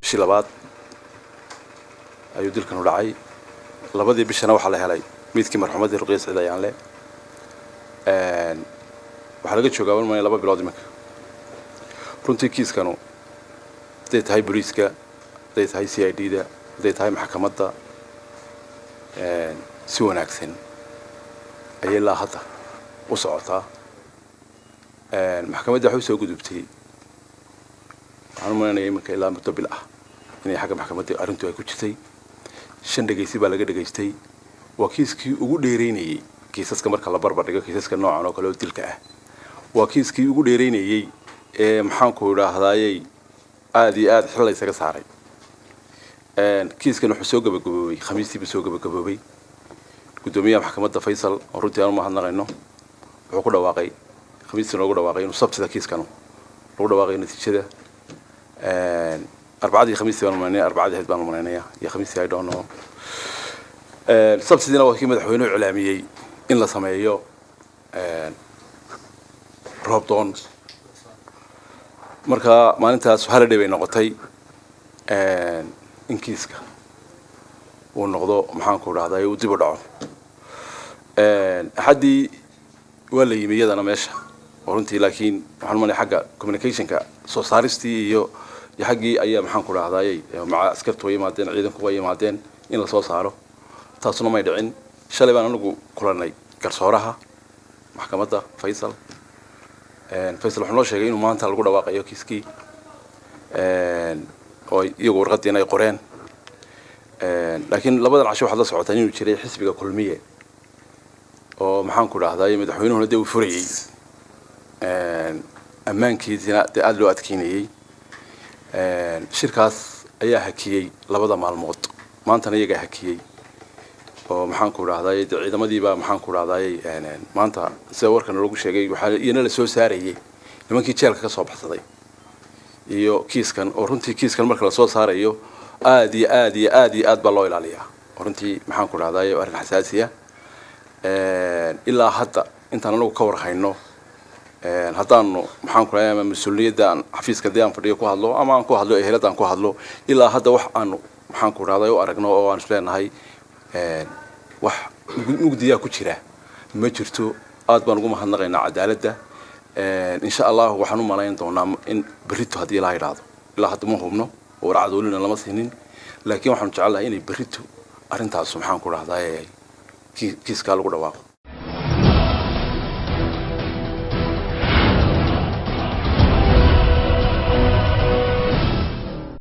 Bishii labaad ayuu dilkanu dhacay. Labadii bishana waxaa la helay meydkii marxuumadii Ruqiya Siciid Ayaanle. Waxaa laga joogaa malmaya 2 bilood iminka. Runtii kiiskanu, hadday tahay booliiska, hadday tahay CID da, hadday tahay maxkamadda, si wanaagsan ayay ilaa hadda u socotaa. Maxkamadda waxay usoo gudubtay, waxaan u malaynaya iminka ilaa muddo bil ah inay xagga maxkamadda arrintu ay ku jirtay. Shan dhegaysi baa laga dhegaystay. Waa kiiskii ugu dheeraynayey kiisaska marka la barbar dhigo kiisaska noocan oo kale oo dilka ah. Waa kiiskii ugu dheeraynayey ee, maxaanku idhaahdaayey, aada iyo aada xil la isaga saaray. Kiiskan wuxuu soo gabagaboobay Khamiistii buu soo gabagaboobay. Guddoomiyaha maxkamadda Faysal, oo runtii aan u mahadnaqayno, wuxuu ku dhawaaqay Khamiistii, noogu dhawaaqay inuu Sabtida kiiskanu lagu dhawaaqayo natiijada. Arbacadii, Khamiistii baan umalaynaya, Arbacadii ahayd baan umalaynaya iyo Khamiistii, I don't know. Sabtidiina waa kii madaxweynuhu iclaamiyey in la sameeyo roob doon. Marka maalintaas holiday bay noqotay in kiiska uu noqdo, maxaanku dhahday, uu dib u dhaco. Axaddii waa la yimi iyadana meesha oo runtii, laakiin waxaan umalaya xagga communicationka, soo saaristii iyo xaggii ayaa, maxaanku dhahday, maca askartu way yimaadeen, ciidanku way yimaadeen in la soo saaro, taasuna may dhicin. Shalay baan anigu kulanay garsooraha maxkamadda Faysal. Faysal wuxuu noo sheegay inuu maanta lagu dhawaaqayo kiiskii, oo iyagu warqadiina ay qoreen. Laakiin labadan casho waxaad la socotaan inuu jiray xisbiga Kulmiye oo, maxaanku dhahday, madaxweynuhuna dee uu furayey, ammaankiisina dee aada loo adkeynayey. Shirkaas ayaa hakiyey labada maalmood. Maantana iyagaa hakiyey oo, maxaanku dhahday, dee ciidamadiibaa, maxaanku dhahday, maanta sida warkan loogu sheegay waxaa iyana la soo saarayay nimankii jeelka ka soo baxsaday iyo kiiskan, oo runtii kiiskan marka lasoo saarayo aada iyo aad iyo aad iyo aad baa loo ilaaliyaa. Oo runtii, maxaanku dhahday, arrin xasaasiya. Ilaa hadda intaan anagu ka warhayno, haddaanu, maxaan ku dhahay, ama mas-uuliyadda aan xafiiska dee aan fadhiyo ku hadlo ama aan ku hadlo ehelada aan ku hadlo, ilaa hadda wax aanu, maxaan ku dhahday, u aragno oo aan isleenahay wax mugdiyaa ku jira ma jirto. Aad baan ugu mahadnaqaynaa cadaaladda. Insha Allahu waxaan u malayn doonaa in berrito, haddii ilaa idhaahdo, ilaa hadda ma hubno oo warcadoolina lama siinin, laakiin waxaanu jecelnahay inay berrito arrintaasu, maxaan ku dhahday, kiiskaa lagu dhawaaqo.